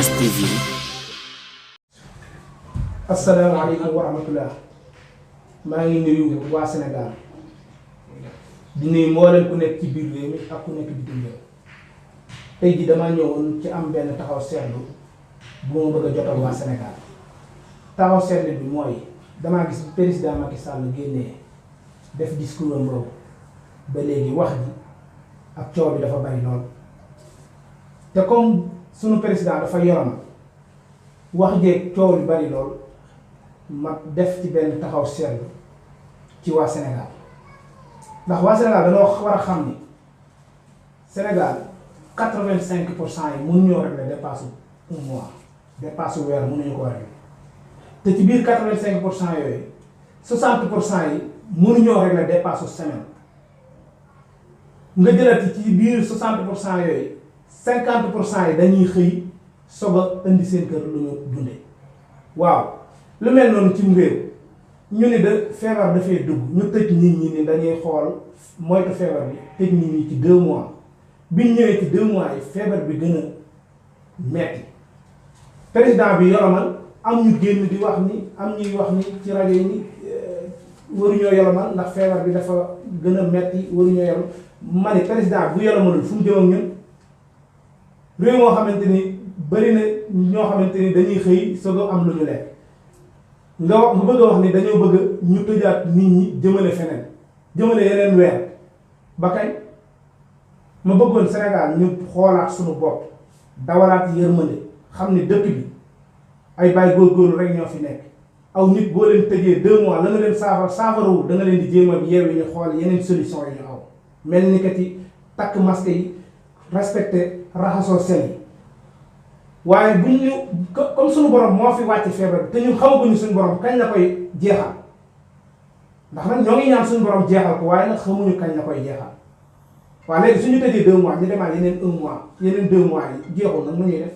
Uras TV. asalaamaaleykum wa rahmatulah maa ngi nuyu waa Sénégal di nuyu mboolem ku nekk ci biir réew mi ak ku nekk bitim réew tey ji damaa ñëwoon ci am benn taxaw seetlu bu ma bëgg a jotal waa Sénégal taxaw seetlu bi mooy damaa gis président Macky Sall génnee def discours am boobu ba léegi wax ji ak coow bi dafa bari lool te comme sunu président dafa yoram wax jeeg coow li bari lool ma def ci benn taxaw seetlu ci waa Sénégal ndax waa Sénégal dañoo war a xam ni Sénégal 85% yi mënuñoo régler dépasse un mois dépasse weer mënuñu ko régler te ci biir 85% yooyu 60% yi mënuñoo régler dépasse semaine nga jëlati ci biir 60% yooyu 50% yi dañuy xëy soog a indi seen kër lu ñu dundee waaw lu mel noonu ci réew ñu ni de feebar dafay dugg ñu tëj nit ñi ni dañuy xool moytu feebar bi tëj nit ñi ci 2 mois biñ ñëwee ci 2 mois yi feebar bi gën a metti président bi yoromal am ñu génn di wax ni am ñuy wax ni ci rajo yi ni waruñoo yoromal ndax feebar bi dafa gën a metti waruñoo yoromal ma ne président bu yoromalul fu mu jëm ak ñun réew moo xamante ni bëri na ñoo xamante ni dañuy xëy soog a am lu ñu lekk nga bëgg a wax ni dañoo bëgg ñu tëjaat nit ñi jëmale feneen jëmale yeneen weer ba kañ ma bëggoon Sénégal ñu xoolaat suñu bopp dawalaat yërmande xam ni dëkk bi ay bàyyi góorgóorlu rek ñoo fi nekk aw nit boo leen tëjee 2 mois la nga leen saafarawul da nga leen di jéem a yeewi ñu xool yeneen solution yi ñu aw mel ni que ci takk masque yi respecté raxasoo sel yi waaye buñ ñu comme suñu borom moo fi wàcc feebar bi te ñun xamaguñu suñu borom kañ la koy jeexal ndax nag ñoo ngi ñaan suñu borom jeexal ko waaye nag xamuñu kañ la koy jeexal waaye léegi suñu tëjee 2 mois ñu demaat yeneen 1 mois yeneen 2 mois yi jeexul nag mu ñuy def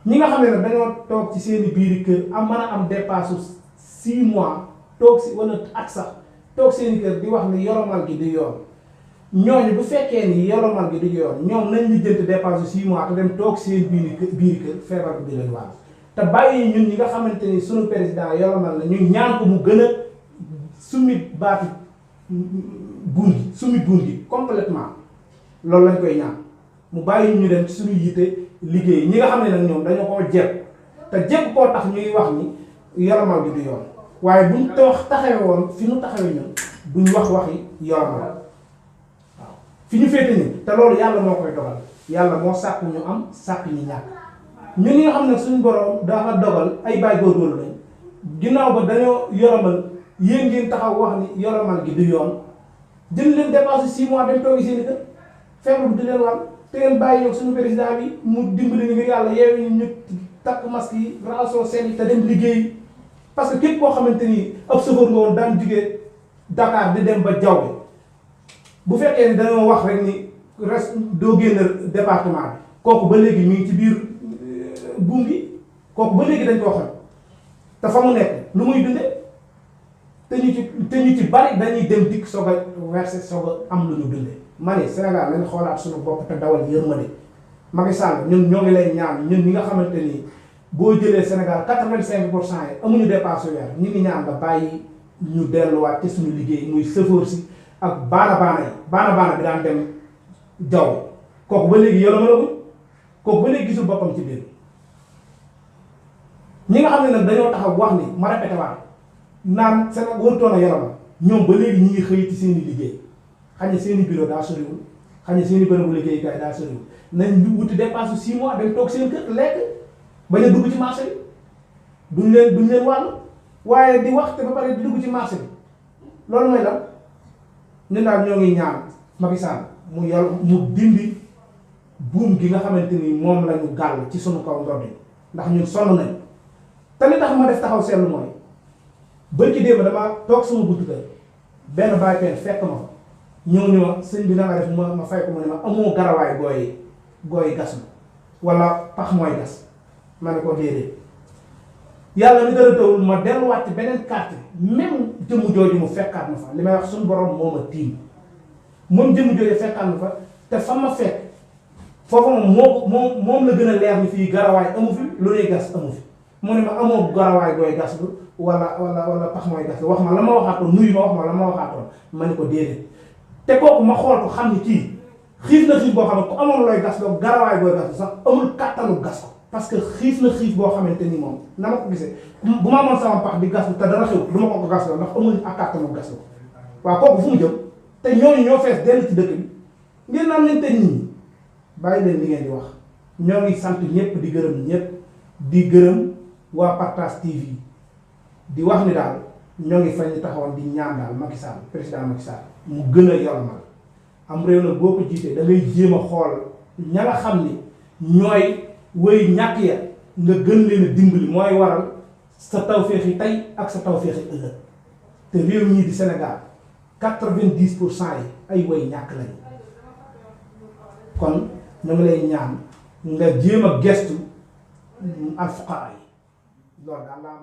ñi nga xam ne nag dañoo toog ci seeni biiri kër am mën a am dépasse 6 mois toog si wala at sax toog seeni kër di wax ni yoromal gi di yoon ñooñu bu fekkee ni yoromal gi du yoon ñoom nañ li jënt dépasse 6 mois te dem toog seen biiri kër feebar bi di leen wàll te bàyyi ñun ñi nga xamante ni sunu président yoromal na ñu ñaan ko mu gën a summi baatu buum gi summi buum gi complètement loolu lañ koy ñaan mu bàyyi ñu dem ci suñu yite liggéey ñi nga xam ne nag ñoom dañoo koo jekk te jekk koo tax ñuy wax ni yoromal gi du yoon waaye buñ taxawee woon fi ñu taxawee ñun duñ wax waxi yoromal fi ñu féete nii te loolu yàlla moo koy dogal yàlla moo sàkk ñu am sàkk ñu ñàkk ñun ñi nga xam ne suñu borom dafa dogal ay bàyyi góorgóorlu lañ ginnaaw ba dañoo yoromal yéen ngeen taxaw wax ni yoromal gi du yoon jël leen dépassé 6 mois dem toogi seen i kër feebar bi di leen wàll te ngeen bàyyi yow suñu président bi mu dimbali ñu ngir yàlla yeewi ñu takk masque yi raxasoo seen yi te dem liggéey parce que képp koo xamante ni ab chauffeur nga woon daan jugee Dakar di dem ba jaww bi bu fekkee ni dañoo wax rek ni res doo génn département bi kooku ba léegi mi ngi ci biir buum bi kooku ba léegi dañ ko xam te fa mu nekk lu muy dunde te ñu ci bari dañuy dem dikk soog a verser soog a am lu ñu dunde ma ne Sénégal lañ xoolaat suñu bopp te dawal yërmande Macky Sall ñun ñoo ngi lay ñaan ñun ñi nga xamante ni boo jëlee Sénégal 85% yi amuñu dépassé weer ñu ngi ñaan nga bàyyi ñu delluwaat ci suñu liggéey muy sëfoor si ak baana bi daan dem jaww kooku ba léegi yoroon na kooku ba léegi gisul boppam ci biir ñi nga xam ne nag dañoo taxaw wax ni ma répété waat naan Sénégal warutoon a yoroon ñoom ba léegi ñi ngi xëy ci seen i liggéey xañ na seen i bureau daa soriwul xañ na seen i bërëbu liggéeyukaay daa soriwul nañ wuti dépasse 6 mois dem toog seen kër lekk bañ a dugg ci marché bi duñ leen wàll waaye di wax te ba pare di dugg ci marché bi loolu mooy lan. ñun daal ñoo ngi ñaan Macky Sall mu dindi buum gi nga xamante ni moom la ñu gàll ci sunu kaw ndodd yi ndax ñun sonn nañ te li tax ma def taxaw seetlu mooy bërki démb dama toog sama buntu kër benn bàyyi pen fekk ma fa ñëw ni ma sëñ bi na nga def ma fay ko ma ne ma amoo garawaay gooyi gas ma wala pax mooy gas ma ne ko déedéet yàlla mi dara tawul ma delluwaat ci beneen quartier même jëmm jooju mu fekkaat ma fa li may wax suñu borom moo ma tiim moom jëmm jooju fekkaat ma fa te fa ma fekk foofu moom la gën a leer ni fii garawaay amu fi lu ñuy gas amu fi mu ne ma amoo garawaay gooy gas lu wala pax mooy gas lu wax ma la ma waxaatoon nuyu ma wax ma la ma waxaatoon ma ne ko déedéet te kooku ma xool ko xam ni kii xiif na xiif boo xam ne ku amoon looy gas loo garawaay gooy gas lu sax amul kattanu gas ko parce que xiif na xiif boo xamante ni moom na ma ko gisee bu ma amoon sama pax di gas lu te dara xew du ma ko gas loo ndax amul ak kattanu gas lu waaw kooku fu mu jëm te ñooñu ñoo fees dell ci dëkk bi ngeen naan nañ te nit ñi bàyyi leen li ngeen di wax ñoo ngi sant ñëpp di gërëm ñëpp di gërëm waa Partage TV di wax ni daal ñoo ngi fañ taxawoon di ñaan daal Macky Sall président Macky Sall mu gën a yolomal am réew nag boo ko jiitee da ngay jéem a xool ña nga xam ni ñooy wéy ñàkk ya nga gën leen a dimbali mooy waral sa tawféexi tey ak sa tawféexi ëllëg te réew ñii di Sénégal 90% yi ay wéy ñàkk lañu kon ñu ngi lay ñaan nga jéem a gestu alfuqara yi loolu daal laa